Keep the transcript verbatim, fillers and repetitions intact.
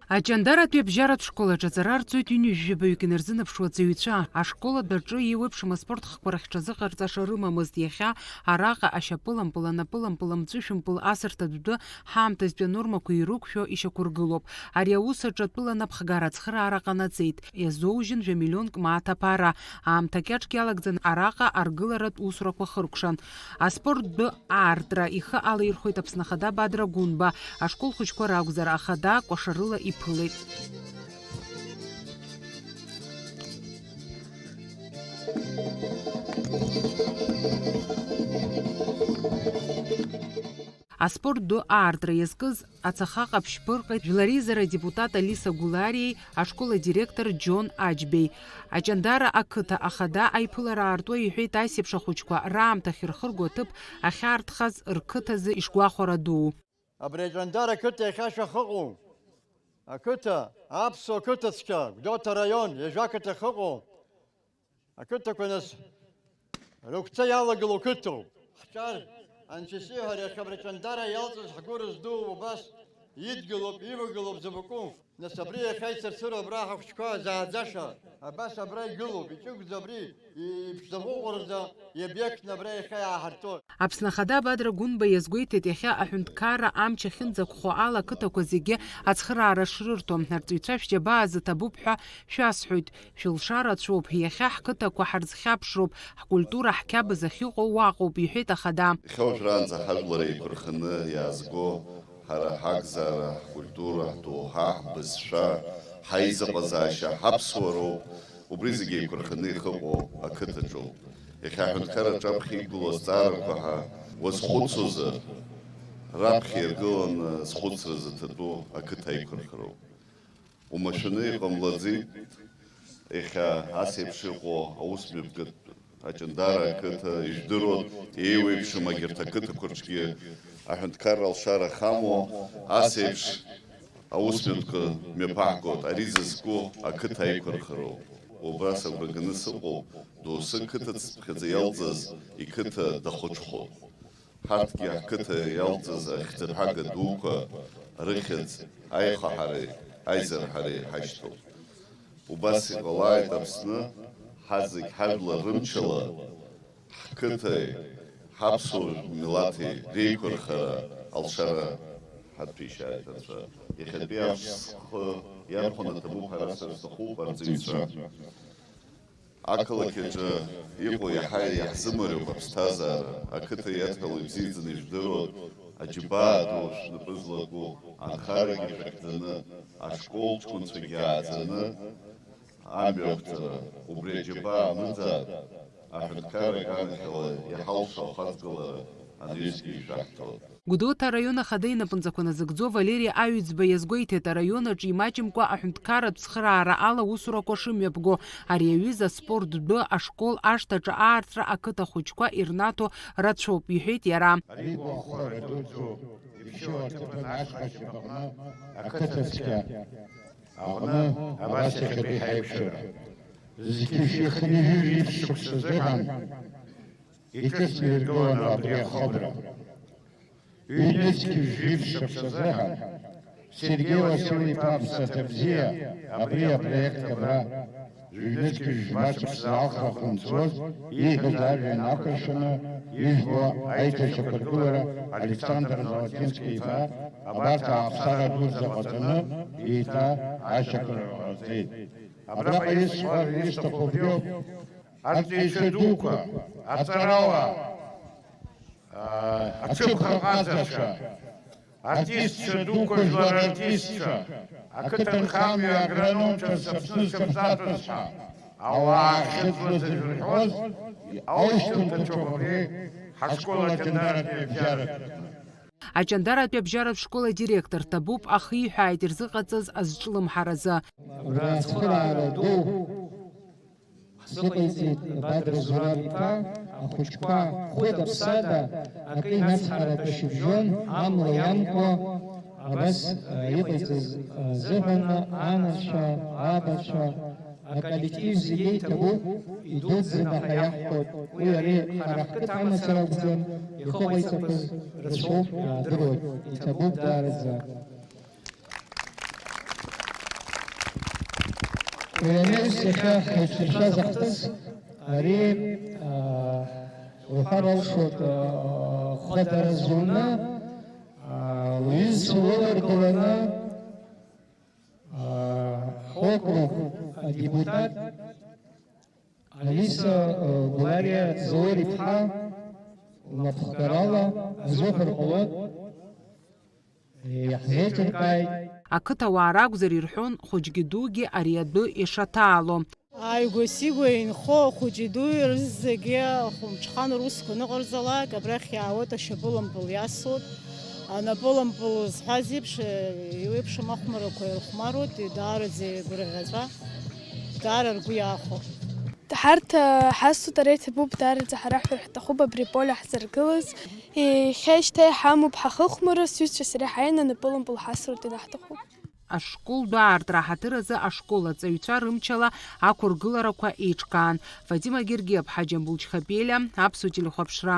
Аҷандаратәи абжьаратә школ аҿы аҵара арҵоит ҩынҩажәи жәабаҩык инарзынаԥшуа аҵаҩцәа. Ашкол адәаҿы еиуеиԥшым аспорт хкқәа рахьҽазыҟарҵаша рымамызт, иахьа араҟа ашьапылампыл, анапылампыл, амҵәышәымпыл асырҭ адәтәы ҳаамҭазтәи анормақәа ирықәшәо ишьақәыргылоуп. Ари аус аҿы атәыла анапхгара ацхыраара ҟанаҵеит. Иазоужьын жәамиллионк мааҭ аԥара. Аамҭа кьаҿк иалагӡан араҟа аргыларатә усурақәа хыркәшан. Аспорттә аартра ихы алаирхәеит Аԥсны Ахада Бадра Гәынба, ашкол хәыҷқәа ракәзар, Ахада кәашарыла иԥылеит. Аспорт ду аартра иазкыз ацаха ҟаԥшь ԥырҟеит Жәлари Зара адепутат Алиса Гәлариеи ашкол адиректор Џьон Аџьбеи. Аҷандара ақыҭа ахада аиԥылара аартуа иҳәеит асеиԥш ахәыҷқәа раамҭа ахьырхырго аҭыԥ ахьаарҭхаз рқыҭазы ишгәахәара дуу. Абри Аҷандара ақыҭа иахьа шәахыҟоу, ақыҭа, аԥсуа қыҭа цқьа, Гәдоуҭа араион, ҩажәа қыҭа ахьыҟоу, ақыҭақәа нас рыгәҭа иалагылоу қыҭоуп. Ҳҿар, анцәа исеиҳәар, иахьа абри Аҷандара иалҵыз ҳгәы рыздуу убас идгылоуп, ивагылоуп Забаку. Нас абри иахьа ицырцыруа абра ҳахәыҷқәа зааӡаша, абас абра игылоуп, иҷыгәӡа абри, иԥшӡаҟәыҟәырӡа иобиектны абра иахьа иааҳартуа. Аԥсны Ахада Бадра Гәынба иазгәеиҭеит, иахьа аҳәынҭқарра амч ахьынӡаҟәхо ала ақыҭақәа зегьы ацхыраара шрырҭо. Арҵаҩцәа шәџьабаа зыҭабуп ҳәа шәасҳәоит, шәылшара ацәоуп, иахьа ҳқыҭақәа ҳарзхьаԥшроуп, ҳкультура ҳқьабз ахьыҟоу уаҟоуп, иҳәеит Ахада. Иахьа уажәраанӡа ҳажәлар еиқәырханы иаазго, ҳара ҳакзаара, ҳкультура, ҳдоуҳа, ҳбызшәа, ҳаизыҟазаашьа, ҳаԥсуароуп, убри зегьы еиқәырханы ихыҟоу ақыҭаҿоуп. Иахьа аҳәынҭқарра аҿаԥхьа иқәгылоу азҵаарақәа ҳа уазхәыцуазар, раԥхьа иргыланы азхәыцра зыҭатәу ақыҭа аиқәырхароуп. Умашәаны иҟамлаӡеит, иахьа ас еиԥш иҟоу аусмҩаԥгатә Аҷандара ақыҭа, ижәдыруа, еиуеиԥшым агьырҭ ақыҭақәа рҿгьы аҳәынҭқарра алшара ахамоу, ас еиԥш аусмҩаԥгатә мҩаԥаҳгоит, ари зызку ақыҭа аиқәырхароуп. Убас агәра ганы сыҟоуп, доусы қыҭа цыԥхьаӡа иалҵыз иқыҭа дахәаҽхәоит. Ҳарҭгьы ҳқыҭа иалҵыз ахьӡырҳага дуқәа рыхьӡ аихаҳареи аизырҳареи ҳашьҭоуп. Убас иҟалааит Аԥсны, ҳазегь ҳажәлар рымчала, ҳқыҭеи, ҳаԥсуа милаҭи реиқәырхара алшара ҳаҭәеишьааит Анцәа. Иахьатәи амш схы иархәаны ҭабуп ҳәа расҳәар сҭахуп, арҵаҩцәа. Ақалақь аҿы иҟоу иаҳа иаҳзымариоуп аԥсҭазаара, ақыҭа иадҳәалоу ибзиаӡаны ижәдыруа, аџьабаа ду шәнапы злаку, анхарагьы шәахьӡаны, ашкол ҷкәынцәагьы ааӡаны, амҩақәҵара, убри аџьабаа амыӡаатә, аҳәынҭқарра аганахьала иҳалшо ахаҵгылара анаҩсгьы ишәаҳҭоит. Гәдоуҭа араион ахада инапынҵақәа назыгӡо Валери Аҩӡба иазгәеиҭеит, араион аҿы имаҷымкәа аҳәынҭқарратә цхыраара ала усурақәа шымҩаԥго. Ари аҩыза аспорт дәы ашкол ашҭаҿы аартра ақыҭа хәыҷқәа ирнаҭо рацәоуп, иҳәеит иара. Ари игәахәара дуӡӡоуп, иԥшьоу аҭыԥан ашҟа ашьапаҟны ақыҭа цқьа аҟны абас иахьатәи ҳаиқәшәара. Зқьи жәшәи хынҩажәи жәиԥшь шықәса азыҳәан иҿыцны иргыланы абри ахыбра. Ҩнызқь жәиԥшь шықәса азыҳәан Сергеи Уасил-иԥа аԥсаҭа бзиа абри апроект абра ҩнызқь жәба шықәса алхра хымҵуаз ииҳәаз ажәа инақәыршәаны ижәбо аиҭашьақәыргылара Александр Золотински-иԥа абарҭ ааԥсара дуӡӡа ҟаҵаны еиҭа ашьақәыргылара ҟарҵеит. Абраҟа исҳәар исҭаху убриоуп. Арҵаҩцәа дуқәа, аҵарауаа, аа, аҽыбӷаҟазацәа, артистцәа дуқәа, жәлар артистцәа, ақыҭанхамҩа агрономцәа рцаԥсны сыԥсатәыз ҳәа, ауаа ахьыӡуаз зажәырҳәоз, аушьҭымҭацәоуп абри ҳашкол аҷандаратәи абжьаратә. Аҷандаратәи абжьаратә школ адиректор Ҭабуп ахиҳәааит ирзыҟаҵаз азҿлымҳаразы. Абра ацхыраара ду ҳзыҟаиҵеит Бадра Зураб-иԥа, ахәыҷқәа хәыда-ԥсада акы инацҳаратәа шьыбжьон, амла иамкуа, абас, э, иҟаиҵаз, э, азыҳәан анацәа, абацәа, аколлектив зегьы иҭабуп, идуӡӡаны ҳәа иаҳҳәоит. Уи ари ҳара ҳқыҭа амацара акәӡам, ихы ҟаиҵақәаз рацәоуп, иаадыруеит, иҭабуп даараӡа. Анаҩс иахьа ҳаицәыршәаз ахҭыс ари, аа, уҳәар алшоит, аа, хадара зуны, аа, лҩызцәа лыларгыланы, аа, ҳокруг адепутат Алиса, аа, Гәлариа Заур-иԥҳа лнапхгарала азыҳәар ҟалоит. Иаҳзеиҿыркааит. Ақыҭауаа ракәзар ирҳәон, хәыҷгьы дугьы ари адәы ишаҭаало. Ааигәа-сигәа инхо ахәыҷи дуи рзегьы ахәымҽхан русқәа аныҟарҵалак, абрахь иаауеит ашьапылампыл иасуеит. Анапылампыл зҳәаз еиԥш, еиуеиԥшым ахәмаррақәа ирыхәмаруеит, даараӡа игәырӷьаҵәа, даара ргәы иаахәо. Ҳарҭ, ҳасуеит, ара иҭабуп, даараӡа ҳара ҳҳәар ҳҭахуп абри аполе ҳзыргылаз. Иахьа шьҭа иҳамоуп ҳахыхәмарра, сҩызцәа сареи ҳаины анапылампыл ҳасуеит ианаҳҭаху. Ашкол ду аартра аҳаҭыр азы ашкол аҵаҩцәа рымчала ақәыргыларақәа еиҿкаан. Фатима Гергиаԥҳа, Џьамбул Чхапелиа, Аԥсуа телехәаԥшра.